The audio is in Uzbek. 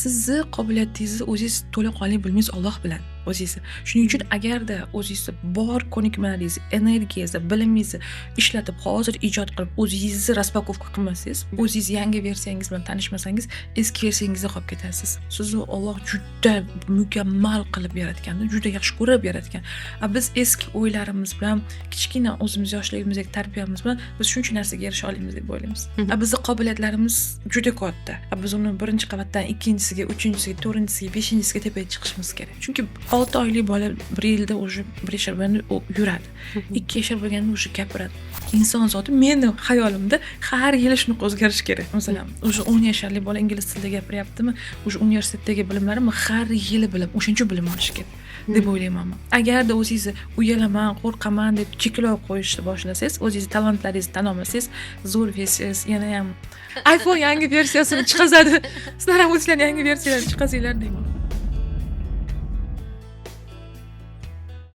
Sizni qobiliyatingizni o'zingiz to'laqonli bilmaysiz, Olloh biladi o'zingizni. Shuning uchun agarda o'zingizni bor ko'nikmalaringizni, energiyangizni, bilimingizni ishlatib, hozir ijod qilib, o'zingizni распаковка qilmasangiz, o'zingiz yangi versiyangiz bilan tanishmasangiz, eski versiyangizda qolib ketasiz. Sizni Olloh juda mukammal qilib yaratgan, juda yaxshi ko'rib yaratgan. A biz eski o'ylarimiz bilan, kichkina o'zimiz yoshligimizdagi tarbiyamiz bilan biz shuncha narsaga erisha olamiz deb o'ylaymiz. A bizni qobiliyatlarimiz juda katta, a biz uni birinchi qavatdan ikkinchisiga, uchinchisiga, to'rtinchisiga, beshinchisiga, tepaga chiqishimiz kerak. Chunki 6 oylik bola bir yilda уже 1 yashar bo'lganda u yuradi, 2 yashar bo'lganda уже gapiradi. Inson zoti, meni xayolimda, har yili shunaqa o'zgarishi kerak. Masalan, уже 10 yasharlik bola ingliz tilida gapiryaptimi, уже universitetdagi bilimlarimi, har yili bilim, o'shancha bilim olishi kerak deb o'ylayman man. Agarda o'zingizni uyalaman, qo'rqaman deb cheklov qo'yishni boshlasangiz, o'zingizni talantlaringizni tan olmasangiz, zo'r versiyangiz yana ham iPhone yangi versiyasini chiqazadi. Sizlar ham o'zinglarni yangi versiyalarni chiqazinglar deyman.